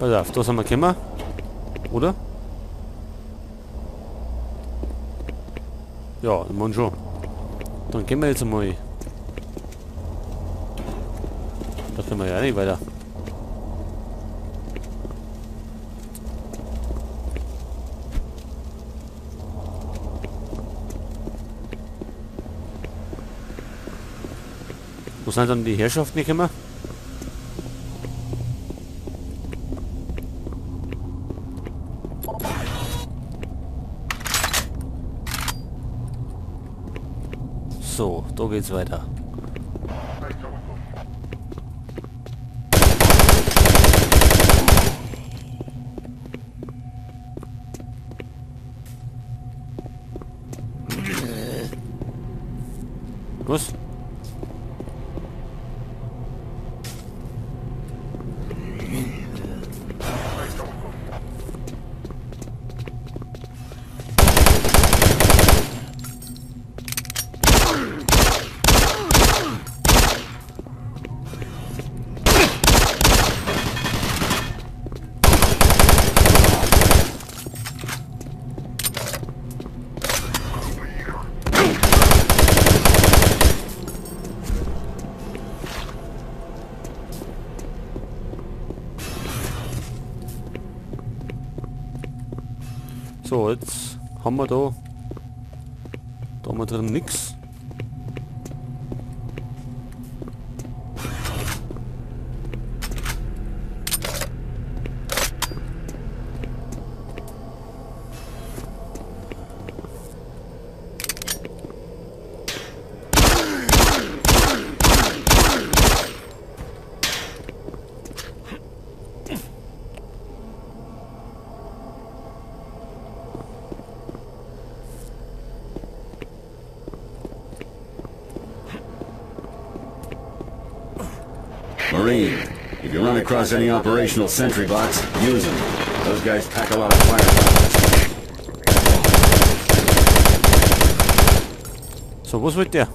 Pass auf, da sind wir gekommen. Oder? Ja, ich mein schon. Dann gehen wir jetzt einmal. Da können wir ja nicht weiter. Wo sind dann die Herrschaften gekommen? So, da geht's weiter. Was? So, jetzt haben wir da haben wir drin nix. Marine, if you run across any operational sentry bots, use them. Those guys pack a lot of firepower. So, was wollt der?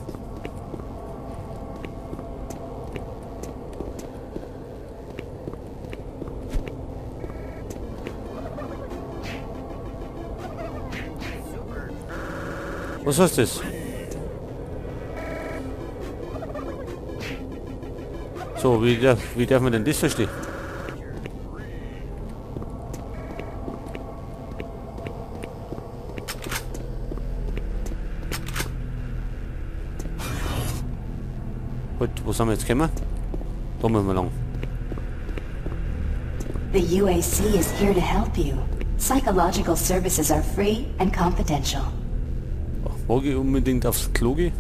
Was heißt das? So, wie darf man denn das verstehen? Gut, wo sind wir jetzt gekommen? Da müssen wir lang. The UAC is here to help you. Psychological services are free and confidential. Mag ich unbedingt aufs Klo gehen?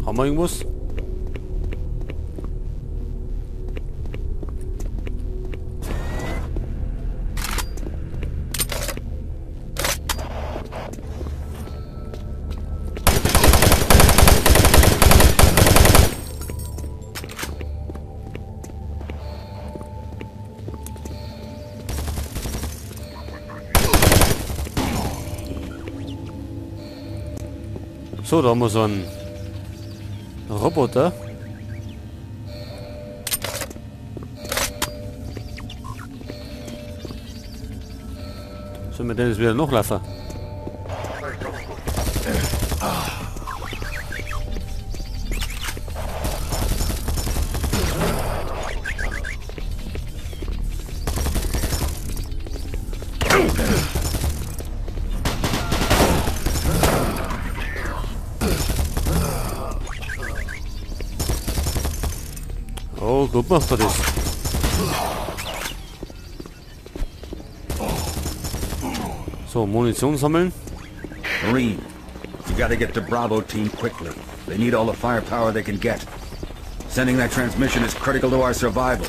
Haben wir irgendwas? So, da haben wir so einen Roboter. Sollen wir denn jetzt wieder noch laufen? Oh, gut macht er das. So, Munition sammeln. Marine, you gotta get to Bravo team quickly. They need all the firepower they can get. Sending that transmission is critical to our survival.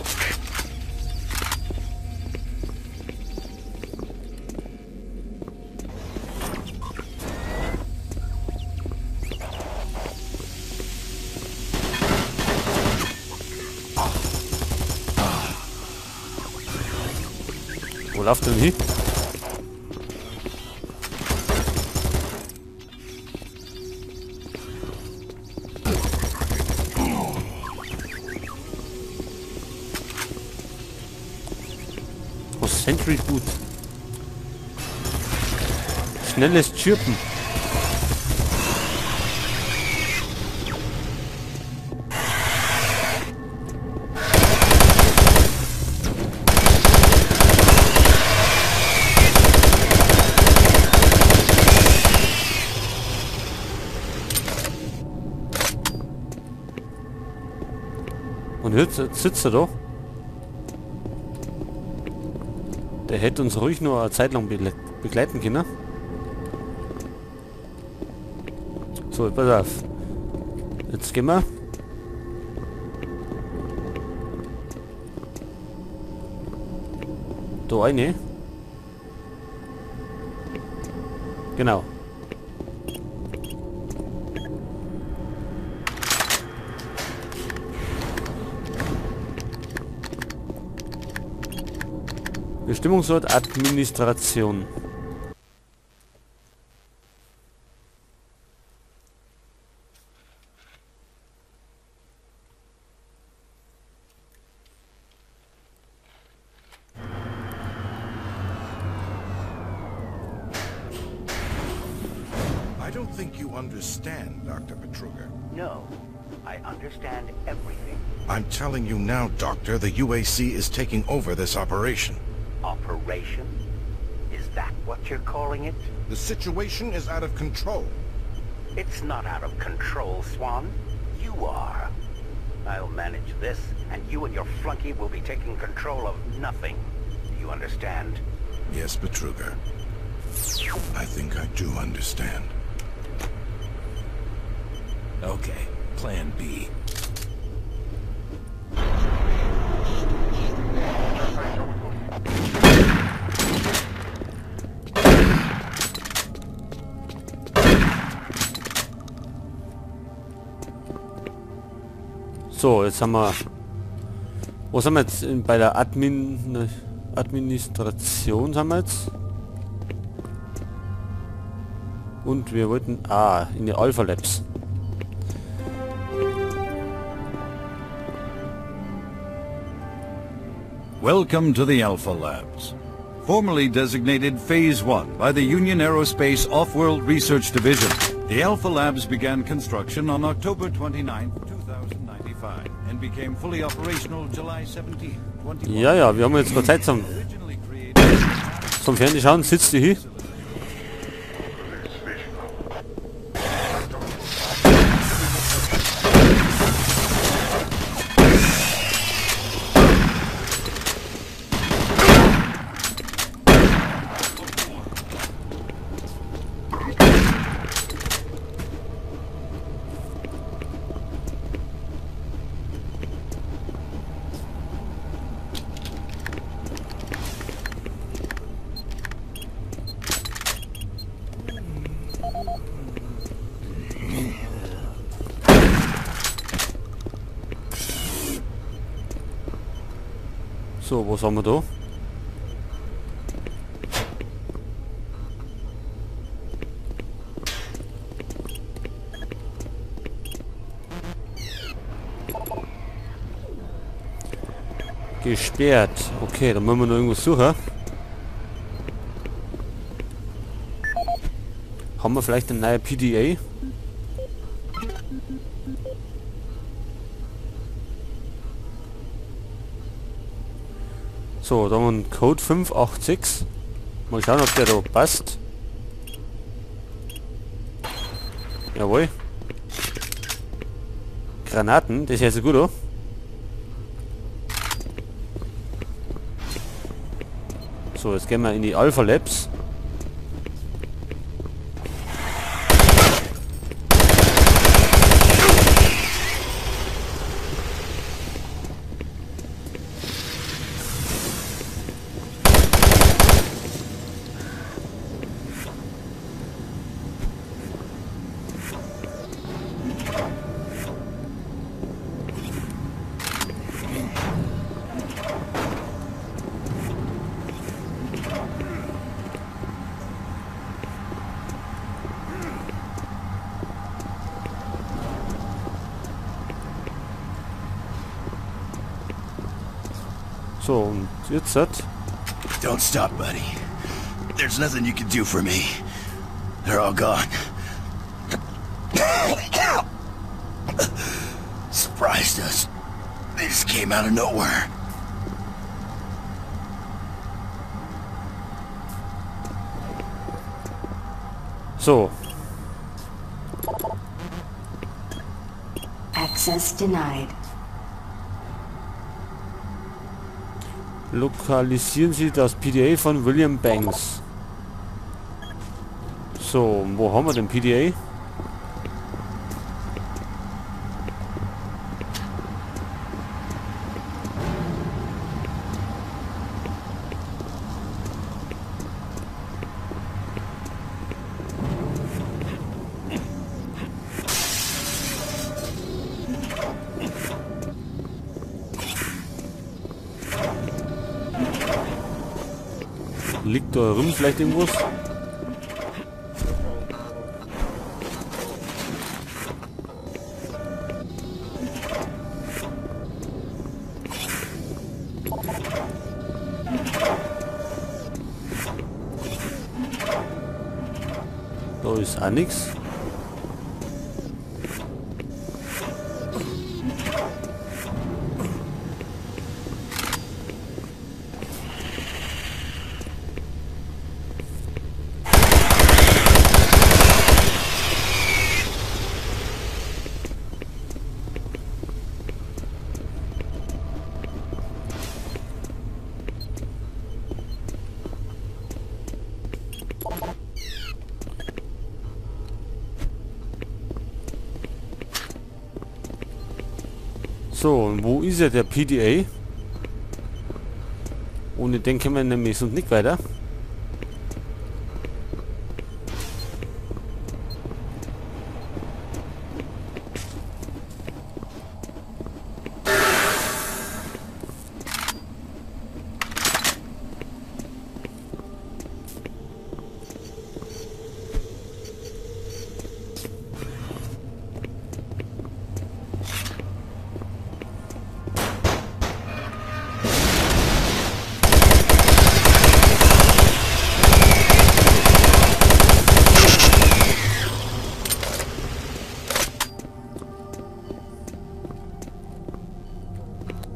Wo läuft denn hin? Oh, Sentry Boot. Schnelles Chirpen. Und jetzt sitzt er da. Der hätte uns ruhig nur eine Zeit lang begleiten können. So, pass auf. Jetzt gehen wir. Da rein. Genau. Bestimmungsort Administration. I don't think you understand, Dr. Betruger. No, I understand everything. I'm telling you now, Doctor, the UAC is taking over this operation. Operation? Is that what you're calling it? The situation is out of control. It's not out of control, Swan. You are. I'll manage this, and you and your flunky will be taking control of nothing. Do you understand? Yes, Betruger. I think I do understand. Okay, Plan B. So, jetzt haben wir... Wo sind wir jetzt? Bei der Administration sind wir jetzt. Und wir wollten... Ah, in die Alpha Labs. Welcome to the Alpha Labs. Formerly designated Phase 1 by the Union Aerospace Off-World Research Division, the Alpha Labs began construction on October 29, 2095 and became fully operational July 17, 2021. Ja, ja, wir haben jetzt mal Zeit zum Fernsehschauen. Sitzt du hier? So, was haben wir da? Gesperrt. Okay, dann müssen wir noch irgendwas suchen. Haben wir vielleicht eine neue PDA? So, da haben wir einen Code 586. Mal schauen, ob der da passt. Jawohl. Granaten, das hört sich gut an. So, jetzt gehen wir in die Alpha Labs. So, und jetzt hat... Don't stop, buddy. There's nothing you can do for me. They're all gone. Surprised us. They just came out of nowhere. So. Access denied. Lokalisieren Sie das PDA von William Banks. So, wo haben wir den PDA? Liegt da rum vielleicht irgendwas? Da ist auch nichts. So, und wo ist er, der PDA? Ohne den können wir nämlich sonst nicht weiter.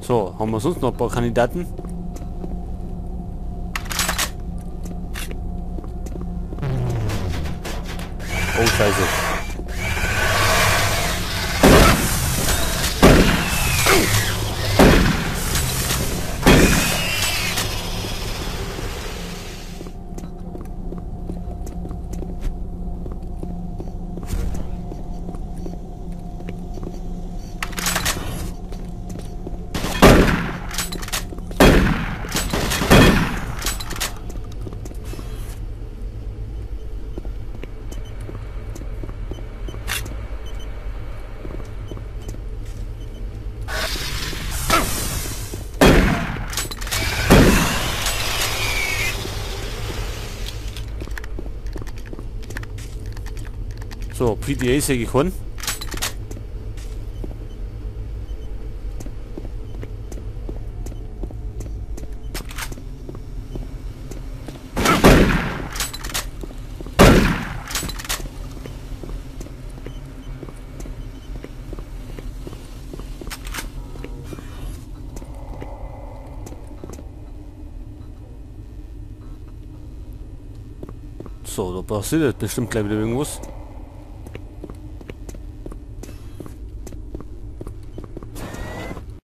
So, haben wir sonst noch ein paar Kandidaten? Oh, Scheiße. So, PDA sehe ich schon. So, da passiert bestimmt gleich wieder irgendwas.